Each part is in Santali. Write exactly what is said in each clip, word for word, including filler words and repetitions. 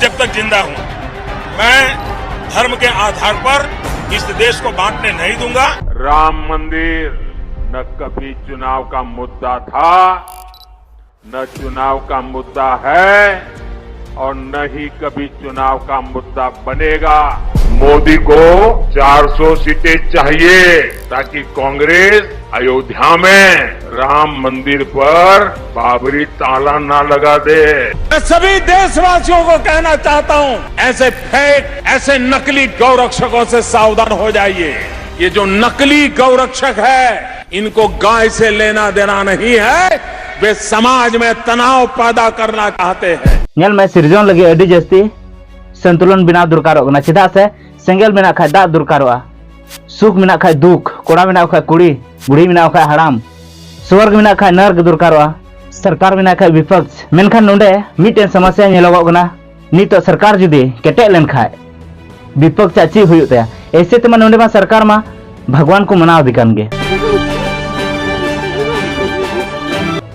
जब तक जिंदा हूं, मैं धर्म के आधार पर इस देश को बांटने नहीं दूंगा। राम मंदिर न कभी चुनाव का मुद्दा था, न चुनाव का मुद्दा है और न ही कभी चुनाव का मुद्दा बनेगा। मोदी को चार सौ सीटें चाहिए, ताकि कांग्रेस अयोध्या में राम मंदिर पर बाबरी ताला ना लगा दे। मैं सभी देशवासियों को कहना चाहता हूं, ऐसे फेक, ऐसे नकली गौरक्षकों से सावधान हो जाइए। ये जो नकली गौरक्षक है, इनको गाय से लेना देना नहीं है, वे समाज में तनाव पैदा करना चाहते हैं। ᱧᱮᱞ ᱢᱮ, ᱥᱤᱨᱡᱚᱱ ᱞᱟᱹᱜᱤᱫ ᱟᱹᱰᱤ ᱡᱟᱹᱥᱛᱤ ᱥᱚᱱᱛᱩᱞᱚᱱ ᱵᱮᱱᱟᱣ ᱫᱚᱨᱠᱟᱨᱚᱜ ᱠᱟᱱᱟ᱾ ᱪᱮᱫᱟᱜ ᱥᱮ ᱥᱮᱸᱜᱮᱞ ᱢᱮᱱᱟᱜ ᱠᱷᱟᱡ ᱫᱟᱜ ᱫᱚᱨᱠᱟᱨᱚᱜᱼᱟ, ᱥᱩᱠ ᱢᱮᱱᱟᱜ ᱠᱷᱟᱡ ᱫᱩᱠ, ᱠᱚᱲᱟ ᱢᱮᱱᱟᱜ ᱠᱷᱟᱡ ᱠᱩᱲᱤ, ᱵᱩᱲᱦᱤ ᱢᱮᱱᱟᱜ ᱠᱷᱟᱡ ᱦᱟᱲᱟᱢ, ᱥᱚᱨᱜ ᱢᱮᱱᱟᱜ ᱠᱷᱟᱡ ᱱᱚᱨᱠ ᱫᱚᱨᱠᱟᱨᱚᱜᱼᱟ, ᱥᱚᱨᱠᱟᱨ ᱢᱮᱱᱟᱜ ᱠᱷᱟᱡ ᱵᱤᱯᱚᱠᱥ᱾ ᱢᱮᱱᱠᱷᱟᱱ ᱱᱚᱰᱮ ᱢᱤᱫᱴᱮᱱ ᱥᱚᱢᱚᱥᱭᱟ ᱧᱮᱞᱚᱜᱚᱜ ᱠᱟᱱᱟ᱾ ᱱᱤᱛᱚᱜ ᱥᱚᱨᱠᱟᱨ ᱡᱩᱫᱤ ᱠᱮᱴᱮᱡ ᱞᱮᱱᱠᱷᱟᱡ ᱵᱤᱯᱚᱠᱥ ᱟᱜ ᱪᱮᱫ ᱦᱩᱭᱩᱜ ᱛᱟᱭᱟ? ᱮᱭᱥᱮ ᱛᱮᱢᱟ ᱱᱚᱰᱮ ᱢᱟ ᱥᱚᱨᱠᱟᱨ ᱢᱟ ᱵᱷᱟᱜᱽᱣᱟᱱ ᱠᱚ ᱢᱟᱱᱟᱣ ᱫᱮ ᱠᱟᱱ ᱜᱮ᱾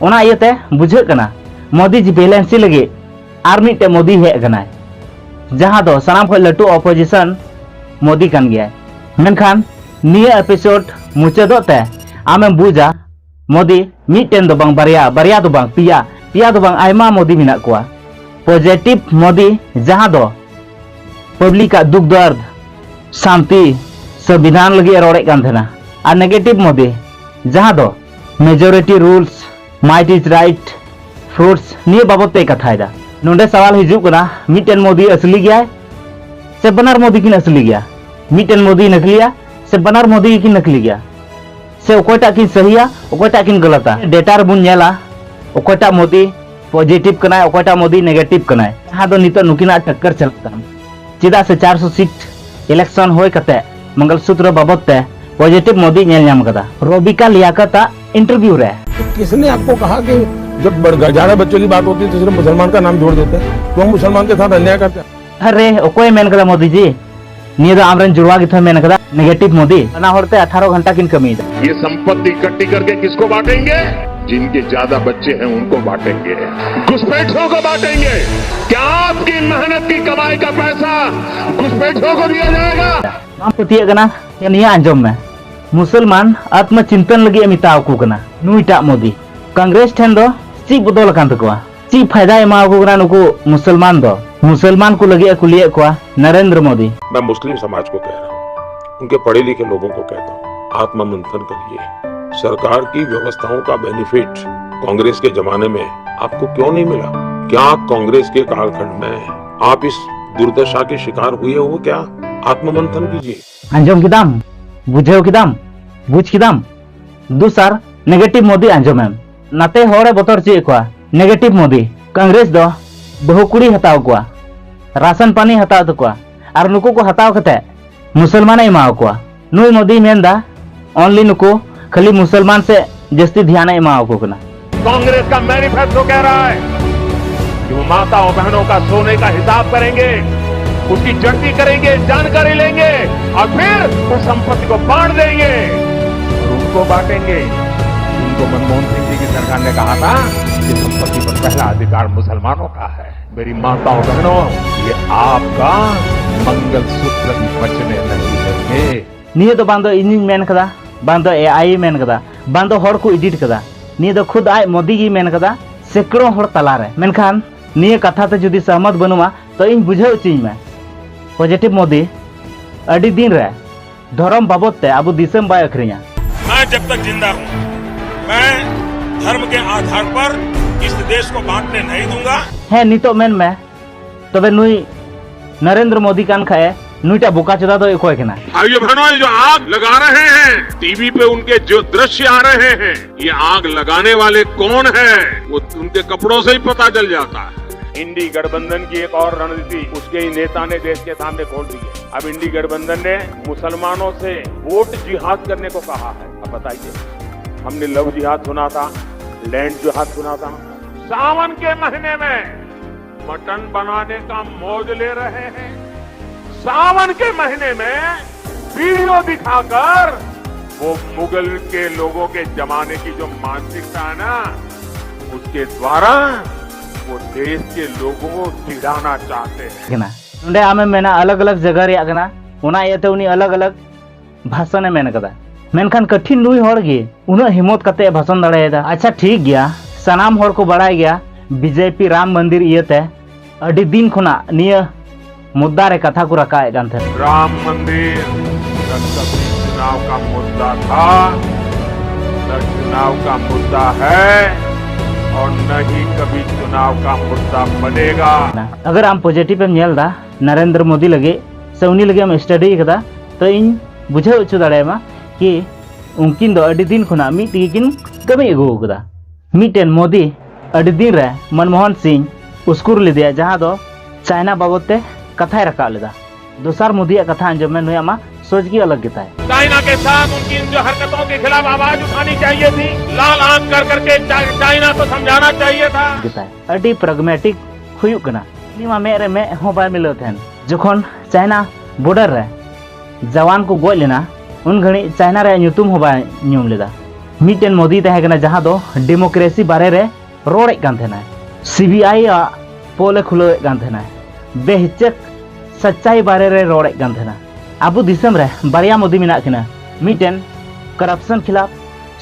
ᱚᱱᱟ ᱤᱭᱟᱹᱛᱮ ᱵᱩᱡᱷᱟᱹᱜ ᱠᱟᱱᱟ ᱢᱳᱫᱤ ᱡᱤ ᱵᱮᱞᱮᱱᱥᱤ ᱞᱟᱹᱜᱤᱫ ᱟᱨ ᱢᱤᱫᱴᱮᱡ ᱢᱳᱫᱤ ᱦᱮᱡ ᱟᱠᱟᱱᱟᱭ, ᱡᱟᱦᱟᱸ ᱫᱚ ᱥᱟᱱᱟᱢ ᱠᱷᱚᱱ ᱞᱟᱹᱴᱩ ᱚᱯᱳᱡᱤᱥᱚᱱ ᱢᱳᱫᱤ ᱠᱟᱱ ᱜᱮᱭᱟᱭ᱾ ᱢᱮᱱᱠᱷᱟᱱ ᱱᱤᱭᱟᱹ ᱮᱯᱤᱥᱳᱰ ᱢᱩᱪᱟᱹᱫᱚᱜ ᱛᱮ ᱟᱢᱮᱢ ᱵᱩᱡᱟ ᱢᱳᱫᱤ ᱢᱤᱫᱴᱮᱱ ᱫᱚ ᱵᱟᱝ ᱵᱟᱨᱭᱟ, ᱵᱟᱨᱭᱟ ᱫᱚ ᱵᱟᱝ ᱯᱮᱭᱟ, ᱯᱮᱭᱟ ᱫᱚ ᱵᱟᱝ ᱟᱭᱢᱟ ᱢᱳᱫᱤ ᱢᱮᱱᱟᱜ ᱠᱚᱣᱟ᱾ ᱯᱚᱡᱮᱴᱤᱵᱷ ᱢᱳᱫᱤ, ᱡᱟᱦᱟᱸ ᱫᱚ ᱯᱟᱵᱽᱞᱤᱠ ᱟᱜ ᱫᱩᱠ ᱫᱚᱨᱫ, ᱥᱟᱱᱛᱤ, ᱥᱚᱝᱵᱤᱫᱷᱟᱱ ᱞᱟᱹᱜᱤᱫ ᱮ ᱨᱚᱲᱮᱫ ᱠᱟᱱ ᱛᱟᱦᱮᱱᱟ᱾ ᱟᱨ ᱱᱮᱜᱮᱴᱤᱵᱷ ᱢᱳᱫᱤ, ᱡᱟᱦᱟᱸ ᱫᱚ ᱢᱮᱡᱚᱨᱤᱴᱤ ᱨᱩᱞᱥ, ᱢᱟᱭᱤᱴ ᱤᱡ ᱨᱟᱭᱤᱴ, ᱯᱷᱨᱩᱴᱥ ᱱᱤᱭᱟᱹ ᱵᱟᱵᱚᱫ ᱛᱮᱭ ᱠᱟᱛᱷᱟᱭᱮᱫᱟ᱾ ᱱᱚᱰᱮ ᱥᱟᱣᱟᱞ ᱦᱤᱡᱩᱜ ᱠᱟᱱᱟ, ᱢᱤᱫᱴᱮᱱ ᱢᱳᱫᱤ ᱟᱥᱞᱤ ᱜᱮᱭᱟᱭ ᱥᱮ ᱵᱟᱱᱟᱨ ᱢᱳᱫᱤ ᱠᱤᱱ ᱟᱥᱞᱤ ᱜᱮᱭᱟ? ᱢᱤᱫᱴᱮᱱ ᱢᱳᱫᱤ ᱱᱟᱠᱞᱤᱭᱟ ᱥᱮ ᱵᱟᱱᱟᱨ ᱢᱳᱫᱤ ᱜᱮᱠᱤᱱ ᱱᱟᱠᱞᱤ ᱜᱮᱭᱟ? ᱥᱮ ᱚᱠᱚᱭᱴᱟᱜ ᱠᱤᱱ ᱥᱟᱹᱦᱤᱭᱟ, ᱚᱠᱚᱭᱴᱟᱜ ᱠᱤᱱ ᱜᱟᱞᱟᱛᱟ? ᱰᱮᱴᱟ ᱨᱮᱵᱚᱱ ᱧᱮᱞᱟ ᱚᱠᱚᱭᱴᱟᱜ ᱢᱳᱫᱤ ᱯᱚᱡᱮᱴᱤᱵᱷ ᱠᱟᱱᱟᱭ, ᱚᱠᱚᱭᱴᱟᱜ ᱢᱳᱫᱤ ᱱᱮᱜᱮᱴᱤᱵᱷ ᱠᱟᱱᱟᱭ᱾ ᱡᱟᱦᱟᱸ ᱫᱚ ᱱᱤᱛᱚᱜ ᱱᱩᱠᱤᱱᱟᱜ ᱴᱟᱠᱠᱟᱨ ᱪᱟᱞᱟᱜ ᱠᱟᱱᱟ᱾ ᱪᱮᱫᱟᱜ ᱥᱮ ᱪᱟᱨᱥᱚ ᱥᱤᱴ ᱤᱞᱮᱠᱥᱚᱱ ᱦᱩᱭ ᱠᱟᱛᱮ ᱢᱚᱝᱜᱚᱞᱥᱩᱛᱨᱚ ᱵᱟᱵᱚᱫ ᱛᱮ ᱯᱚᱡᱮᱴᱤᱵᱷ ᱢᱳᱫᱤ ᱧᱮᱞ ᱧᱟᱢ ᱠᱟᱫᱟ᱾ ᱨᱚᱵᱤᱠᱟ ᱞᱤᱭᱟᱠᱚᱛ ᱟᱜ ᱤᱱᱴᱟᱨᱵᱷᱤᱭᱩ ᱨᱮ किसने आपको कहा कि जब बर- ग्यारह बच्चों की बात होती है तो सिर्फ मुसलमान का नाम जोड़ देते हैं? वो मुसलमान के साथ अन्याय करते हैं। ᱟᱨᱮ, ᱚᱠᱚᱭᱮ ᱢᱮᱱ ᱠᱟᱫᱟ ᱢᱳᱫᱤ ᱡᱤ? ᱱᱤᱭᱟᱹ ᱫᱚ ᱟᱢᱨᱮᱱ ᱡᱩᱲᱣᱟ ᱜᱮ ᱛᱷᱚᱭ ᱢᱮᱱ ᱠᱟᱫᱟ, ᱱᱮᱜᱮᱴᱤᱵᱷ ᱢᱳᱫᱤ᱾ ᱚᱱᱟ ᱦᱚᱲᱛᱮ ᱟᱴᱷᱟᱨᱚ ᱜᱷᱚᱱᱴᱟ ᱠᱤᱱ ᱠᱟᱹᱢᱤᱭᱮᱫᱟ᱾ ये संपत्ति इकट्ठी करके किसको बांटेंगे? जिनकी ज्यादा बच्चे हैं उनको बांटेंगे। घुसपैठियों को बांटेंगे। क्या आपकी मेहनत की कमाई का पैसा घुसपैठियों को दिया जाएगा। ᱵᱟᱢ ᱯᱟᱹᱛᱭᱟᱹᱜ ᱠᱟᱱᱟ? ᱱᱤᱭᱟᱹ ᱟᱸᱡᱚᱢ ᱢᱮ, ᱢᱩᱥᱚᱞᱢᱟᱱ ᱟᱛᱢᱟ ᱪᱤᱱᱛᱚᱱ ᱞᱟᱹᱜᱤᱫ ᱮ ᱢᱮᱛᱟᱣ ᱠᱚ ᱠᱟᱱᱟ ᱱᱩᱭᱴᱟᱜ ᱢᱳᱫᱤ᱾ ᱠᱚᱝᱜᱨᱮᱥ ᱴᱷᱮᱱ ᱫᱚ ᱪᱮᱫ ᱵᱚᱫᱚᱞ ᱟᱠᱟᱱ ᱛᱟᱠᱚᱣᱟ? ᱪᱮᱫ ᱯᱷᱟᱭᱫᱟᱭ ᱮᱢᱟᱣ ᱠᱚ ᱠᱟᱱᱟ ᱱᱩᱠᱩ ᱢᱩᱥᱚᱞᱢᱟᱱ ᱫᱚ? ᱢᱩᱥᱚᱞᱢᱟᱱ ᱠᱚ ᱞᱟᱹᱜᱤᱫ ᱮ ᱠᱩᱞᱤᱭᱮᱫ ᱠᱚᱣᱟ ᱱᱟᱨᱮᱱᱫᱨᱚ ᱢᱳᱫᱤ᱾ मैं मुस्लिम समाज को कह रहा हूँ, उनके पढ़े लिखे लोगों को कहता हूँ, आत्ममंथन करिए। सरकार की व्यवस्थाओं का बेनिफिट कांग्रेस के जमाने में आपको क्यों नहीं मिला? क्या कांग्रेस के कालखंड में आप इस दुर्दशा के शिकार हुए हो क्या? आत्ममंथन कीजिए। ᱟᱸᱡᱚᱢ ᱠᱮᱫᱟᱢ? ᱵᱩᱡᱷᱟᱹᱣ ᱠᱮᱫᱟᱢ? ᱵᱩᱡᱽ ᱠᱮᱫᱟᱢ? ᱫᱚᱥᱟᱨ, ᱱᱮᱜᱮᱴᱤᱵᱷ ᱢᱳᱫᱤ ᱟᱸᱡᱚᱢᱮᱢ᱾ ᱱᱟᱛᱮ ᱦᱚᱲᱮ ᱵᱚᱛᱚᱨ ᱦᱚᱪᱚᱭᱮᱫ ᱠᱚᱣᱟ᱾ ᱱᱮᱜᱮᱴᱤᱵᱷ ᱢᱳᱫᱤ᱾ ᱠᱚᱝᱜᱨᱮᱥ ᱫᱚ ᱵᱟᱹᱦᱩ ᱠᱩᱲᱤ ᱦᱟᱛᱟᱣ ᱠᱚᱣᱟ, ᱨᱟᱥᱚᱱ ᱯᱟᱱᱤ ᱦᱟᱛᱟᱣ ᱛᱟᱠᱚᱣᱟ, ᱟᱨ ᱱᱩᱠᱩ ᱠᱚ ᱦᱟᱛᱟᱣ ᱠᱟᱛᱮ ᱢᱩᱥᱚᱞᱢᱟᱱᱮ ᱮᱢᱟᱣ ᱠᱚᱣᱟ᱾ ᱱᱩᱭ ᱢᱳᱫᱤᱭ ᱢᱮᱱᱫᱟ, ᱚᱱᱞᱤ ᱱᱩᱠᱩ ᱠᱷᱟᱹᱞᱤ ᱢᱩᱥᱚᱞᱢᱟᱱ ᱥᱮ ᱡᱟᱹᱥᱛᱤ ᱫᱷᱮᱭᱟᱱᱮ ᱮᱢᱟᱣ ᱠᱚ ᱠᱟᱱᱟ᱾ कांग्रेस का मैनिफेस्टो कह रहा है कि वो माताओं बहनों का सोने का हिसाब करेंगे, उसकी जड़ती करेंगे, जानकारी लेंगे और फिर उस संपत्ति को बांट देंगे और उनको बांटेंगे। उनको मनमोहन सिंह जी की सरकार ने कहा था कि संपत्ति पर पहला अधिकार मुसलमानों का है। मेरी माताओं बहनों, ये आपका मंगलसूत्र भी बचने नहीं देंगे। ᱱᱤᱭᱟᱹ ᱫᱚ ᱵᱟᱝ ᱫᱚ ᱤᱧᱤᱧ ᱢᱮᱱ ᱠᱟᱫᱟ, ᱵᱟᱝ ᱫᱚ ᱮ ᱟᱭ ᱮ ᱢᱮᱱ ᱠᱟᱫᱟ, ᱵᱟᱝ ᱫᱚ ᱦᱚᱲ ᱠᱚ ᱮᱰᱤᱴ ᱠᱟᱫᱟ᱾ ᱱᱤᱭᱟᱹ ᱫᱚ ᱠᱷᱩᱫ ᱟᱡ ᱢᱳᱫᱤ ᱜᱮᱭ ᱢᱮᱱ ᱠᱟᱫᱟ ᱥᱮᱠᱲᱚ ᱦᱚᱲ ᱛᱟᱞᱟᱨᱮ᱾ ᱢᱮᱱᱠᱷᱟᱱ ᱱᱤᱭᱟᱹ ᱠᱟᱛᱷᱟ ᱛᱮ ᱡᱩᱫᱤ ᱥᱚᱦᱢᱚᱛ ᱵᱟᱹᱱᱩᱜᱼᱟ, ᱛᱚ ᱤᱧ ᱵᱩᱡᱷᱟᱹᱣ ᱦᱚᱪᱚᱧ ᱢᱮ᱾ ᱯᱚᱡᱤᱴᱤᱵᱷ ᱢᱳᱫᱤ ᱟᱹᱰᱤ ᱫᱤᱱ ᱨᱮ ᱫᱷᱚᱨᱚᱢ ᱵᱟᱵᱚᱫ ᱛᱮ ᱟᱵᱚ ᱫᱤᱥᱚᱢ ᱵᱟᱭ ᱟᱹᱠᱷᱨᱤᱧᱟ᱾ मैं जब तक जिंदा हूं, मैं धर्म के आधार पर इस देश को बांटने नहीं दूंगा। ᱦᱮᱸ, ᱱᱤᱛᱚᱜ ᱢᱮᱱ ᱢᱮ, ᱛᱚᱵᱮ ᱱᱩᱭ ᱱᱚᱨᱮᱱᱫᱨᱚ ᱢᱳᱫᱤ ᱠᱟᱱ ᱠᱷᱟᱡ ᱮ, ᱱᱩᱭᱴᱟᱜ ᱵᱚᱠᱟ ᱪᱳᱫᱟ ᱫᱚ ᱚᱠᱚᱭ ᱠᱟᱱᱟ? भाइयों बहनों, ये जो आग लगा रहे हैं, टीवी पे उनके जो दृश्य आ रहे हैं, ये आग लगाने वाले कौन है, वो उनके कपड़ों से ही पता चल जाता है। इंडी गठबंधन की एक और रणनीति उसके ही नेता ने देश के सामने खोल दी है। अब इंडी गठबंधन ने मुसलमानों से वोट जिहाद करने को कहा है। अब बताइए, हमने लव जिहाद सुना था, लैंड जिहाद सुना था। सावन के महीने में मटन बनाने का मौज ले रहे हैं। सावन के महीने में वीडियो दिखाकर वो मुगल के लोगों के जमाने की जो मानसिकता है ना, उसके द्वारा वो देश के लोगों को चिढ़ाना चाहते हैं। ᱠᱟᱱᱟ᱾ ᱱᱚᱰᱮ ᱟᱢᱮᱢ ᱢᱮᱱᱟ ᱟᱞᱟᱜᱽ ᱟᱞᱟᱜᱽ ᱡᱟᱭᱜᱟ ᱨᱮᱭᱟᱜ ᱠᱟᱱᱟ, ᱚᱱᱟ ᱤᱭᱟᱹᱛᱮ ᱩᱱᱤ ᱟᱞᱟᱜᱽ ᱟᱞᱟᱜᱽ ᱵᱷᱟᱥᱚᱱᱮ ᱢᱮᱱ ᱠᱟᱫᱟ᱾ ᱢᱮᱱᱠᱷᱟᱱ ᱠᱟᱴᱷᱤᱱ ᱱᱩᱭ ᱦᱚᱲ ᱜᱮ ᱩᱱᱟᱹᱜ ᱦᱤᱢᱚᱛ ᱠᱟᱛᱮ ᱮ ᱵᱷᱟᱥᱚᱱ ᱫᱟᱲᱮᱭᱟᱫᱟ᱾ ᱟᱪᱪᱷᱟ ᱴᱷᱤᱠ ᱜᱮᱭᱟ, ᱥᱟᱱᱟᱢ ᱦᱚᱲ ᱠᱚ ᱵᱟᱲᱟᱭ ᱜᱮᱭᱟ ᱵᱤᱡᱮᱯᱤ ᱨᱟᱢ ᱢᱚᱱᱫᱤᱨ ᱤᱭᱟᱹᱛᱮ ᱟᱹᱰᱤ ᱫᱤᱱ ᱠᱷᱚᱱᱟᱜ ᱱᱤᱭᱟᱹ ᱢᱩᱫᱽᱫᱟ ᱨᱮ ᱠᱟᱛᱷᱟ ᱠᱚ ᱨᱟᱠᱟᱵ ᱮᱫ ᱠᱟᱱ ᱛᱟᱦᱮᱸᱱᱟ᱾ राम मंदिर न कभी चुनाव का मुद्दा था, न चुनाव का मुद्दा है और न ही कभी चुनाव का मुद्दा बनेगा। अगर ᱟᱢ ᱯᱚᱡᱤᱴᱤᱵᱷ ᱮᱢ ᱧᱮᱞ ᱮᱫᱟ ᱱᱟᱨᱮᱱᱫᱨᱚ ᱢᱳᱫᱤ ᱞᱟᱹᱜᱤᱫ ᱥᱮ ᱩᱱᱤ ᱞᱟᱹᱜᱤᱫ ᱮᱢ ᱥᱴᱟᱰᱤ ᱠᱟᱫᱟ, ᱛᱚ ᱤᱧ ᱵᱩᱡᱷᱟᱹᱣ ᱦᱚᱪᱚ ᱫᱟᱲᱮᱭᱟᱢᱟ ᱠᱤ ᱩᱱᱠᱤᱱ ᱫᱚ ᱟᱹᱰᱤ ᱫᱤᱱ ᱠᱷᱚᱱᱟᱜ ᱢᱤᱫ ᱛᱮᱜᱮ ᱠᱤᱱ ᱠᱟᱹᱢᱤ ᱟᱹᱜᱩ ᱟᱠᱟᱫᱟ᱾ ᱢᱤᱫᱴᱮᱱ ᱢᱳᱫᱤ ᱟᱹᱰᱤ ᱫᱤᱱ ᱨᱮ ᱢᱚᱱᱢᱳᱦᱚᱱ ᱥᱤᱝ ᱩᱥᱠᱩᱨ ᱞᱮᱫᱮᱭᱟ, ᱡᱟᱦᱟᱸ ᱫᱚ ᱪᱟᱭᱱᱟ ᱵᱟᱵᱚᱫ ᱛᱮ ᱠᱟᱛᱷᱟᱭ ᱨᱟᱠᱟᱵ ᱞᱮᱫᱟ᱾ ᱫᱚᱥᱟᱨ ᱢᱳᱫᱤᱭᱟᱜ ᱠᱟᱛᱷᱟ ᱟᱸᱡᱚᱢ ᱢᱮ, ᱱᱩᱭᱟᱜ ᱢᱟ ᱥᱚᱪ ᱜᱮ ᱟᱞᱟᱜᱽ ᱜᱮᱛᱟᱭ᱾ चाइना के साथ उनकी इन जो हरकतों के खिलाफ आवाज उठानी चाहिए थी, लाल आंख कर करके चा, चाइना को समझाना चाहिए था। ᱜᱮᱛᱟᱭ᱾ ᱟᱹᱰᱤ ᱯᱨᱟᱜᱢᱮᱴᱤᱠ ᱦᱩᱭᱩᱜ ᱠᱟᱱᱟ᱾ ᱩᱱᱤ ᱢᱟ ᱢᱮᱫ ᱨᱮ ᱢᱮᱫ ᱦᱚᱸ ᱵᱟᱭ ᱢᱤᱞᱟᱹᱣ ᱛᱟᱦᱮᱱ᱾ ᱡᱚᱠᱷᱚᱱ ᱪᱟᱭᱱᱟ ᱵᱚᱰᱟᱨ ᱨᱮ ᱡᱟᱣᱟᱱ ᱠᱚ ᱜᱚᱡ ᱞᱮᱱᱟ, ᱩᱱ ᱜᱷᱟᱹᱲᱤᱡ ᱪᱟᱭᱱᱟ ᱨᱮᱭᱟᱜ ᱧᱩᱛᱩᱢ ᱦᱚᱸ ᱵᱟᱭ ᱧᱩᱢ ᱞᱮᱫᱟ᱾ ᱢᱤᱫᱴᱮᱱ ᱢᱳᱫᱤ ᱛᱟᱦᱮᱸ ᱠᱟᱱᱟ ᱡᱟᱦᱟᱸ ᱫᱚ ᱰᱮᱢᱳᱠᱨᱮᱥᱤ ᱵᱟᱨᱮ ᱨᱮ ᱨᱚᱲᱮᱫ ᱠᱟᱱ ᱛᱟᱦᱮᱱᱟᱭ, ᱥᱤᱵᱤᱟᱭ ᱟᱜ ᱯᱳᱞ ᱮ ᱠᱷᱩᱞᱟᱹᱣᱮᱫ ᱠᱟᱱ ᱛᱟᱦᱮᱱᱟᱭ, ᱵᱮᱦᱤᱪᱟᱹᱠ ᱥᱟᱪᱪᱟᱭ ᱵᱟᱨᱮ ᱨᱮ ᱨᱚᱲᱮᱫ ᱠᱟᱱ ᱛᱟᱦᱮᱱᱟ᱾ ᱟᱵᱚ ᱫᱤᱥᱚᱢ ᱨᱮ ᱵᱟᱨᱭᱟ ᱢᱳᱫᱤ ᱢᱮᱱᱟᱜ ᱠᱤᱱᱟ, ᱢᱤᱫᱴᱮᱱ ᱠᱚᱨᱟᱯᱥᱚᱱ ᱠᱷᱤᱞᱟᱯ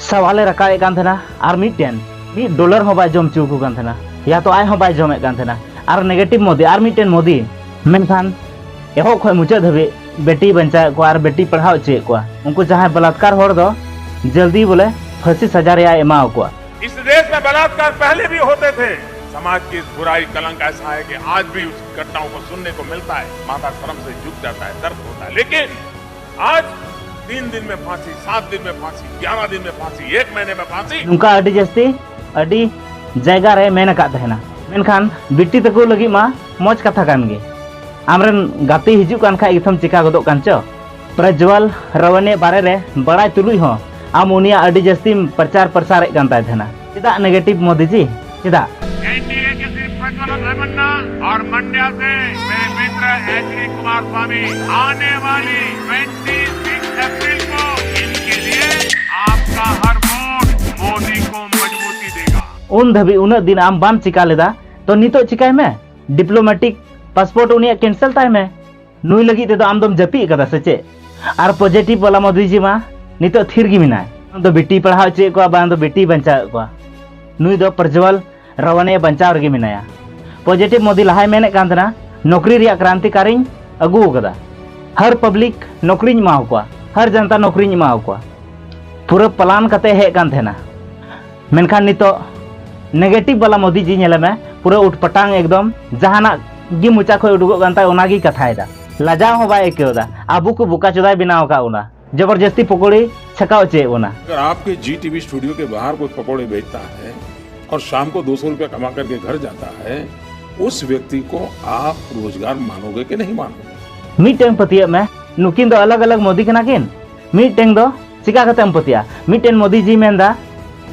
ᱥᱟᱣᱟᱞᱮ ᱨᱟᱠᱟᱵᱮᱫ ᱠᱟᱱ ᱛᱟᱦᱮᱱᱟ, ᱟᱨ ᱢᱤᱫᱴᱮᱱ ᱢᱤᱫ ᱰᱚᱞᱟᱨ ᱦᱚᱸ ᱵᱟᱭ ᱡᱚᱢ ᱦᱚᱪᱚ ᱟᱠᱚ ᱠᱟᱱ ᱛᱟᱦᱮᱱᱟ, ᱭᱟ ᱛᱚ ᱟᱡ ᱦᱚᱸ ᱵᱟᱭ ᱡᱚᱢᱮᱫ ᱠᱟᱱ ᱛᱟᱦᱮᱱᱟ᱾ ᱟᱨ ᱱᱮᱜᱮᱴᱤᱵᱷ ᱢᱳᱫᱤ, ᱟᱨ ᱢᱤᱫᱴᱮᱱ ᱢᱳᱫᱤ, ᱢᱮᱱᱠᱷᱟᱱ ᱮᱦᱚᱵ ᱠᱷᱚᱱ ᱢᱩᱪᱟᱹᱫ ᱫᱷᱟᱹᱵᱤᱡ ᱵᱮᱴᱤ ᱵᱟᱧᱪᱟᱣᱮᱫ ᱠᱚᱣᱟ ᱟᱨ ᱵᱮᱴᱤ ᱯᱟᱲᱦᱟᱣ ᱦᱚᱪᱚᱭᱮᱫ ᱠᱚᱣᱟ᱾ ᱩᱱᱠᱩ ᱡᱟᱦᱟᱸᱭ ᱵᱟᱞᱟᱛᱠᱟᱨ ᱦᱚᱲ ᱫᱚ ᱡᱚᱞᱫᱤ ᱵᱚᱞᱮ ᱯᱷᱟᱹᱥᱤ ᱥᱟᱡᱟ ᱨᱮᱭᱟᱜ ᱮᱢᱟᱣ ᱠᱚᱣᱟ᱾ इस देश में बलात्कार पहले भी होते थे। समाज की इस बुराई, कलंक ऐसा है कि आज भी उस घटनाओं को सुनने को मिलता है, माथा शर्म से झुक जाता है, दर्द होता है। लेकिन आज तीन दिन में फांसी, सात दिन में फांसी, ग्यारह दिन में फांसी, एक महीने में फांसी। ᱱᱚᱝᱠᱟ ᱟᱹᱰᱤ ᱡᱟᱹᱥᱛᱤ ᱟᱹᱰᱤ ᱡᱟᱭᱜᱟ ᱨᱮ ᱢᱮᱱ ᱟᱠᱟᱫ ᱛᱟᱦᱮᱱᱟ, ᱢᱮᱱᱠᱷᱟᱱ ᱵᱤᱴᱤ ᱛᱟᱠᱚ ᱞᱟᱹᱜᱤᱫ ᱢᱟ ᱢᱚᱡᱽ ᱠᱟᱛᱷᱟ ᱠᱟᱱ ᱜᱮ᱾ ᱟᱢᱨᱮᱱ ᱜᱟᱛᱮ ᱦᱤᱡᱩᱜ ᱠᱟᱱ ᱠᱷᱟᱡ ᱜᱮᱛᱚᱢ ᱪᱤᱠᱟ ᱜᱚᱫᱚᱜ ᱠᱟᱱ ᱪᱚ᱾ ᱯᱨᱚᱡᱽᱣᱟᱞ ᱨᱟᱣᱟᱱᱤᱭᱟᱜ ᱵᱟᱨᱮ ᱨᱮ ᱵᱟᱲᱟᱭ ᱛᱩᱞᱩᱡ ᱦᱚᱸ ᱟᱢ ᱩᱱᱤᱭᱟᱜ ᱟᱹᱰᱤ ᱡᱟᱹᱥᱛᱤᱢ ᱯᱨᱚᱪᱟᱨ ᱯᱨᱚᱥᱟᱨᱮᱫ ᱠᱟᱱ ᱛᱟᱭ ᱛᱟᱦᱮᱱᱟ᱾ ᱪᱮᱫᱟᱜ ᱱᱮᱜᱮᱴᱤᱵᱷ ᱢᱳᱫᱤ ᱡᱤ? ᱪᱮᱫᱟᱜ? एनडीए के सिर्फ प्रज्वल रेवन्ना और मंड्या से मेरे मित्र एच डी कुमार स्वामी आने वाली ट्वेंटी सिक्स अप्रैल को इनके लिए आपका हर वोट मोदी को मजबूती देगा। ᱩᱱ ᱫᱷᱟᱹᱵᱤᱡ ᱩᱱᱟᱹᱜ ᱫᱤᱱ ᱟᱢ ᱵᱟᱢ ᱪᱤᱠᱟ ᱞᱮᱫᱟ, ᱛᱚ ᱱᱤᱛᱚᱜ ᱪᱤᱠᱟᱭ ᱢᱮ, ᱰᱤᱯᱞᱳᱢᱮᱴᱤᱠ ᱯᱟᱥᱯᱳᱨᱴ ᱩᱱᱤᱭᱟᱜ ᱠᱮᱱᱥᱮᱞ ᱛᱟᱭ ᱢᱮ᱾ ᱱᱩᱭ ᱞᱟᱹᱜᱤᱫ ᱛᱮᱫᱚ ᱟᱢ ᱫᱚᱢ ᱡᱟᱹᱯᱤᱫ ᱟᱠᱟᱫᱟ ᱥᱮ ᱪᱮᱫ? ᱟᱨ ᱯᱚᱡᱤᱴᱤᱵᱷ ᱵᱟᱞᱟ ᱢᱳᱫᱤ ᱡᱤ ᱢᱟ ᱱᱤᱛᱚᱜ ᱛᱷᱤᱨ ᱜᱮ ᱢᱮᱱᱟᱭ᱾ ᱵᱟᱝ ᱫᱚ ᱵᱤᱴᱤ ᱯᱟᱲᱦᱟᱣ ᱦᱚᱪᱚᱭᱮᱫ ᱠᱚᱣᱟ, ᱵᱟᱝ ᱫᱚ ᱵᱤᱴᱤ ᱵᱟᱧᱪᱟᱣᱮᱫ ᱠᱚᱣᱟ᱾ ᱱᱩᱭ ᱫᱚ ᱯᱨᱚᱡᱽᱣᱟᱞ ᱨᱟᱣᱟᱱᱮ ᱵᱟᱧᱪᱟᱣ ᱨᱮᱜᱮ ᱢᱮᱱᱟᱭᱟ᱾ ᱯᱚᱡᱤᱴᱤᱵᱷ ᱢᱳᱫᱤ ᱞᱟᱦᱟᱭ ᱢᱮᱱᱮᱫ ᱠᱟᱱ ᱛᱟᱦᱮᱱᱟ, ᱱᱚᱠᱨᱤ ᱨᱮᱭᱟᱜ ᱠᱨᱟᱱᱛᱤᱠᱟᱨᱤᱧ ᱟᱹᱜᱩ ᱟᱠᱟᱫᱟ, ᱦᱟᱨ ᱯᱟᱵᱽᱞᱤᱠ ᱱᱚᱠᱨᱤᱧ ᱮᱢᱟ ᱠᱚᱣᱟ, ᱦᱟᱨ ᱡᱟᱱᱛᱟ ᱱᱚᱠᱨᱤᱧ ᱮᱢᱟ ᱠᱚᱣᱟ᱾ ᱯᱩᱨᱟᱹ ᱯᱞᱟᱱ ᱠᱟᱛᱮ ᱦᱮᱡ ᱠᱟᱱ ᱛᱟᱦᱮᱱᱟ᱾ ᱢᱮᱱᱠᱷᱟᱱ ᱱᱤᱛᱚᱜ ᱱᱮᱜᱮᱴᱤᱵᱷ ᱵᱟᱞᱟ ᱢᱳᱫᱤ ᱡᱤ ᱧᱮᱞᱮ ᱢᱮ, ᱯᱩᱨᱟᱹ ᱩᱴᱯᱟᱴᱟᱝ ᱮᱠᱫᱚᱢ, ᱡᱟᱦᱟᱱᱟᱜ ᱜᱮ ᱢᱚᱪᱟ ᱠᱷᱚᱱ ᱩᱰᱩᱠᱚᱜ ᱠᱟᱱ ᱛᱟᱭ, ᱚᱱᱟᱜᱮᱭ ᱠᱟᱛᱷᱟᱭᱮᱫᱟ᱾ ᱞᱟᱡᱟᱣ ᱦᱚᱸ ᱵᱟᱭ ᱟᱹᱭᱠᱟᱹᱣ ᱮᱫᱟ᱾ ᱟᱵᱚ ᱠᱚ ᱵᱚᱠᱟ ᱪᱚᱫᱟᱭ ᱵᱮᱱᱟᱣ ᱟᱠᱟᱫ ᱵᱚᱱᱟ, ᱡᱚᱵᱚᱨᱡᱚᱥᱛᱤ ᱯᱚᱠᱚᱲᱤ ᱪᱷᱟᱠᱟᱣ ᱦᱚᱪᱚᱭᱮᱫ ᱵᱚᱱᱟ᱾ अगर आपके जी टीवी स्टूडियो के बाहर कोई पकौड़े बेचता है और शाम को दो सौ रुपया कमा करके घर जाता है, उस व्यक्ति को आप रोजगार मानोगे कि नहीं मानोगे? ᱢᱤᱫᱴᱮᱱ ᱯᱟᱹᱛᱭᱟᱹᱜ ᱢᱮ, ᱱᱩᱠᱤᱱ ᱫᱚ ᱟᱞᱟᱜᱽ ᱟᱞᱟᱜᱽ ᱢᱳᱫᱤ ᱠᱟᱱᱟ ᱠᱤᱱ᱾ ᱢᱤᱫᱴᱮᱱ ᱫᱚ ᱪᱤᱠᱟ ᱠᱟᱛᱮᱢ ᱯᱟᱹᱛᱭᱟᱹᱜᱼᱟ? ᱢᱤᱫᱴᱮᱱ ᱢᱳᱫᱤ ᱡᱤ ᱢᱮᱱᱫᱟ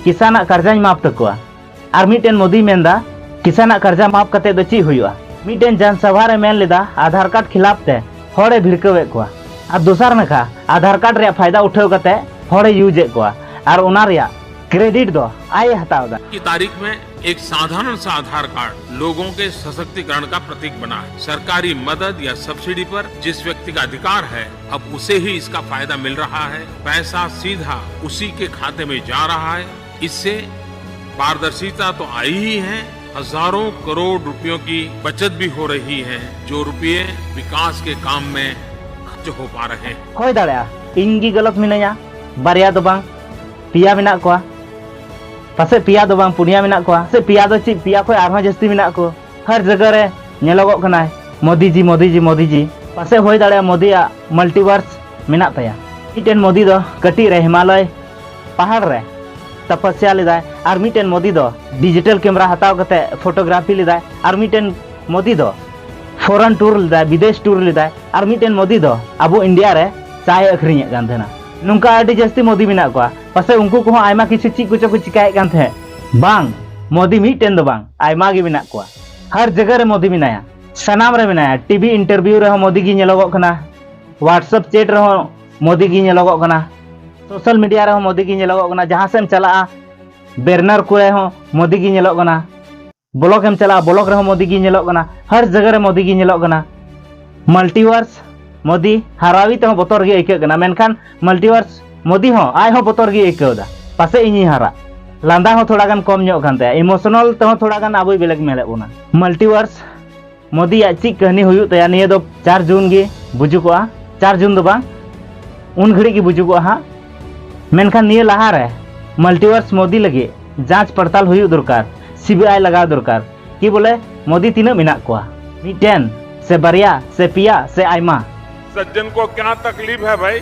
ᱠᱤᱥᱟᱱᱟᱜ ᱠᱟᱨᱡᱟᱧ ᱢᱟᱯ ᱛᱟᱠᱚᱣᱟ, ᱟᱨ ᱢᱤᱫᱴᱮᱱ ᱢᱳᱫᱤ ᱢᱮᱱᱫᱟ ᱠᱤᱥᱟᱱᱟᱜ ᱠᱟᱨᱡᱟ ᱢᱟᱯ ᱠᱟᱛᱮ ᱫᱚ ᱪᱮᱫ ᱦᱩᱭᱩᱜᱼᱟ? ᱢᱤᱫᱴᱮᱱ ᱡᱟᱱ ᱥᱟᱵᱷᱟ ᱨᱮ ᱢᱮᱱ ᱞᱮᱫᱟ ᱟᱫᱷᱟᱨ ᱠᱟᱨᱰ ᱠᱷᱤᱞᱟᱯ ᱛᱮ ᱦᱚᱲᱮ ᱵᱷᱤᱲᱠᱟᱹᱣᱮᱫ ᱠᱚᱣᱟ, ᱟᱨ ᱫᱚᱥᱟᱨ ᱱᱟᱠᱷᱟ ᱟᱫᱷᱟᱨ ᱠᱟᱨᱰ ᱨᱮᱭᱟᱜ ᱯᱷᱟᱭᱫᱟ ᱩᱴᱷᱟᱹᱣ ᱠᱟᱛᱮ ᱦᱚᱲᱮ ᱤᱭᱩᱡᱽ ᱮᱫ ᱠᱚᱣᱟ, ᱟᱨ ᱚᱱᱟ ᱨᱮᱭᱟᱜ ᱠᱨᱮᱰᱤᱴ ᱫᱚ ᱟᱡ ᱮ ᱦᱟᱛᱟᱣ ᱮᱫᱟ᱾ की तारीख में एक साधारण सा आधार कार्ड लोगों के सशक्तिकरण का प्रतीक बना है। सरकारी मदद या सब्सिडी पर जिस व्यक्ति का अधिकार है, अब उसे ही इसका फायदा मिल रहा है। पैसा सीधा उसी के खाते में जा रहा है। इससे पारदर्शिता तो आई ही है, हजारों करोड़ रुपयों की बचत भी हो रही है, जो रुपये विकास के काम में खर्च हो पा रहे हैं। ᱦᱩᱭ ᱫᱟᱲᱮᱭᱟᱜᱼᱟ ᱤᱧ ᱜᱮ ᱜᱟᱞᱟᱛ ᱢᱤᱱᱟᱹᱧᱟ, ᱵᱟᱨᱭᱟ ᱫᱚ ᱵᱟᱝ, ᱯᱮᱭᱟ ᱢᱮᱱᱟᱜ ᱠᱚᱣᱟ᱾ ᱯᱟᱥᱮᱡ ᱯᱮᱭᱟ ᱫᱚ ᱵᱟᱝ, ᱯᱩᱱᱭᱟ ᱢᱮᱱᱟᱜ ᱠᱚᱣᱟ᱾ ᱥᱮ ᱯᱮᱭᱟ ᱫᱚ ᱪᱮᱫ, ᱯᱮᱭᱟ ᱠᱷᱚᱱ ᱟᱨᱦᱚᱸ ᱡᱟᱹᱥᱛᱤ ᱢᱮᱱᱟᱜ ᱠᱚ᱾ ᱦᱟᱨ ᱡᱟᱭᱜᱟ ᱨᱮ ᱧᱮᱞᱚᱜᱚᱜ ᱠᱟᱱᱟᱭ ᱢᱳᱫᱤ ᱡᱤ, ᱢᱳᱫᱤ ᱡᱤ, ᱢᱳᱫᱤ ᱡᱤ᱾ ᱯᱟᱥᱮᱡ ᱦᱩᱭ ᱫᱟᱲᱮᱭᱟᱜᱼᱟ ᱢᱳᱫᱤᱭᱟᱜ ᱢᱟᱞᱴᱤᱵᱷᱟᱨᱥ ᱢᱮᱱᱟᱜ ᱛᱟᱭᱟ᱾ ᱢᱤᱫᱴᱮᱱ ᱢᱳᱫᱤ ᱫᱚ ᱠᱟᱹᱴᱤᱡ ᱨᱮ ᱦᱤᱢᱟᱞᱚᱭ ᱯᱟᱦᱟᱲ ᱨᱮ ᱛᱟᱯᱟᱥᱭᱟ ᱞᱮᱫᱟᱭ, ᱟᱨ ᱢᱤᱫᱴᱮᱱ ᱢᱳᱫᱤ ᱫᱚ ᱰᱤᱡᱤᱴᱟᱞ ᱠᱮᱢᱮᱨᱟ ᱦᱟᱛᱟᱣ ᱠᱟᱛᱮ ᱯᱷᱳᱴᱳᱜᱨᱟᱯᱷᱤ ᱞᱮᱫᱟᱭ, ᱟᱨ ᱢᱤᱫᱴᱮᱱ ᱢᱳᱫᱤ ᱫᱚ ᱯᱷᱚᱨᱮᱱ ᱴᱩᱨ ᱞᱮᱫᱟᱭ, ᱵᱤᱫᱮᱥ ᱴᱩᱨ ᱞᱮᱫᱟᱭ, ᱟᱨ ᱢᱤᱫᱴᱮᱱ ᱢᱳᱫᱤ ᱫᱚ ᱟᱵᱚ ᱤᱱᱰᱤᱭᱟ ᱨᱮ ᱪᱟᱭ ᱟᱹᱠᱷᱨᱤᱧᱮᱫ ᱠᱟᱱ ᱛᱟᱦᱮᱱᱟ᱾ ᱱᱚᱝᱠᱟ ᱟᱹᱰᱤ ᱡᱟᱹᱥᱛᱤ ᱢᱳᱫᱤ ᱢᱮᱱᱟᱜ ᱠᱚᱣᱟ᱾ ᱯᱟᱥᱮᱡ ᱩᱱᱠᱩ ᱠᱚᱦᱚᱸ ᱟᱭᱢᱟ ᱠᱤᱪᱷᱩ ᱪᱮᱫ ᱠᱚᱪᱚ ᱠᱚ ᱪᱤᱠᱟᱭᱮᱫ ᱠᱟᱱ ᱛᱟᱦᱮᱸᱫ᱾ ᱵᱟᱝ, ᱢᱳᱫᱤ ᱢᱤᱫᱴᱮᱱ ᱫᱚ ᱵᱟᱝ, ᱟᱭᱢᱟ ᱜᱮ ᱢᱮᱱᱟᱜ ᱠᱚᱣᱟ᱾ ᱦᱟᱨ ᱡᱟᱭᱜᱟ ᱨᱮ ᱢᱳᱫᱤ ᱢᱮᱱᱟᱭᱟ, ᱥᱟᱱᱟᱢ ᱨᱮ ᱢᱮᱱᱟᱭᱟ᱾ ᱴᱤᱵᱷᱤ ᱤᱱᱴᱟᱨᱵᱷᱤᱭᱩ ᱨᱮᱦᱚᱸ ᱢᱳᱫᱤ ᱜᱮ ᱧᱮᱞᱚᱜᱚᱜ ᱠᱟᱱᱟ, WhatsApp ᱪᱮᱴ ᱨᱮᱦᱚᱸ ᱢᱳᱫᱤ ᱜᱮ ᱧᱮᱞᱚᱜᱚᱜ ᱠᱟᱱᱟ, ᱥᱳᱥᱟᱞ ᱢᱤᱰᱤᱭᱟ ᱨᱮᱦᱚᱸ ᱢᱳᱫᱤ ᱜᱮ ᱧᱮᱞᱚᱜᱚᱜ ᱠᱟᱱᱟ, ᱡᱟᱦᱟᱸ ᱥᱮᱫ ᱮᱢ ᱪᱟᱞᱟᱜᱼᱟ ᱵᱮᱱᱟᱨ ᱠᱚᱨᱮ ᱦᱚᱸ ᱢᱳᱫᱤ ᱜᱮ ᱧᱮᱞᱚᱜ ᱠᱟᱱᱟ᱾ ᱵᱞᱚᱠ ᱮᱢ ᱪᱟᱞᱟᱜᱼᱟ, ᱵᱞᱚᱠ ᱨᱮᱦᱚᱸ ᱢᱳᱫᱤ ᱜᱮ ᱧᱮᱞᱚᱜ ᱠᱟᱱᱟ, ᱦᱟᱨ ᱡᱟᱭᱜᱟ ᱨᱮ ᱢᱳᱫᱤ ᱜᱮ ᱧᱮᱞᱚᱜ ᱠᱟᱱᱟ᱾ ᱢᱟᱞᱴᱤᱣᱟᱨᱥ ᱢᱳᱫᱤ ᱦᱟᱨᱟᱣᱤ ᱛᱮᱦᱚᱸ ᱵᱚᱛᱚᱨ ᱜᱮ ᱟᱹᱭᱠᱟᱹᱜ ᱠᱟᱱᱟ, ᱢᱮᱱᱠᱷᱟᱱ ᱢᱟᱞᱴᱤᱣᱟᱨᱥ ᱢᱳᱫᱤ ᱦᱚᱸ ᱟᱡ ᱦᱚᱸ ᱵᱚᱛᱚᱨ ᱜᱮ ᱟᱹᱭᱠᱟᱹᱣ ᱮᱫᱟ, ᱯᱟᱥᱮᱡ ᱤᱧᱤᱧ ᱦᱟᱨᱟᱜ᱾ ᱞᱟᱸᱫᱟ ᱦᱚᱸ ᱛᱷᱚᱲᱟ ᱜᱟᱱ ᱠᱚᱢ ᱧᱚᱜ ᱠᱟᱱ ᱛᱟᱭᱟ, ᱤᱢᱳᱥᱚᱱᱟᱞ ᱛᱮᱦᱚᱸ ᱛᱷᱚᱲᱟ ᱜᱟᱱ ᱟᱵᱚᱭ ᱵᱞᱮᱠᱢᱮᱞᱮᱫ ᱵᱚᱱᱟ᱾ ᱢᱟᱞᱴᱤᱣᱟᱨᱥ ᱢᱳᱫᱤᱭᱟᱜ ᱪᱮᱫ ᱠᱟᱹᱦᱱᱤ ᱦᱩᱭᱩᱜ ᱛᱟᱭᱟ, ᱱᱤᱭᱟᱹ ᱫᱚ ᱪᱟᱨ ᱡᱩᱱ ᱜᱮ ᱵᱩᱡᱩᱜᱚᱜᱼᱟ, ᱪᱟᱨ ᱡᱩᱱ ᱫᱚ ᱵᱟᱝ, ᱩᱱ ᱜᱷᱟᱹᱲᱤᱡ ᱜᱮ ᱵᱩᱡᱩᱜᱚᱜᱼᱟ ᱦᱟᱸᱜ᱾ ᱢᱮᱱᱠᱷᱟᱱ ᱱᱤᱭᱟᱹ ᱞᱟᱦᱟᱨᱮ ᱢᱟᱞᱴᱤᱣᱟᱨᱥ ᱢᱳᱫᱤ ᱞᱟᱹᱜᱤᱫ ᱡᱟᱸᱪ ᱯᱟᱲᱛᱟᱞ ᱦᱩᱭᱩᱜ ᱫᱚᱨᱠᱟᱨ, ᱥᱤᱵᱤᱟᱭ ᱞᱟᱜᱟᱣ ᱫᱚᱨᱠᱟᱨ, ᱠᱤ ᱵᱚᱞᱮ ᱢᱳᱫᱤ ᱛᱤᱱᱟᱹᱜ ᱢᱮᱱᱟᱜ ᱠᱚᱣᱟ, ᱢᱤᱫᱴᱮᱱ ᱥᱮ ᱵᱟᱨᱭᱟ ᱥᱮ ᱯᱮᱭᱟ ᱥᱮ ᱟᱭᱢᱟ᱾ सज्जन को क्या तकलीफ है भाई?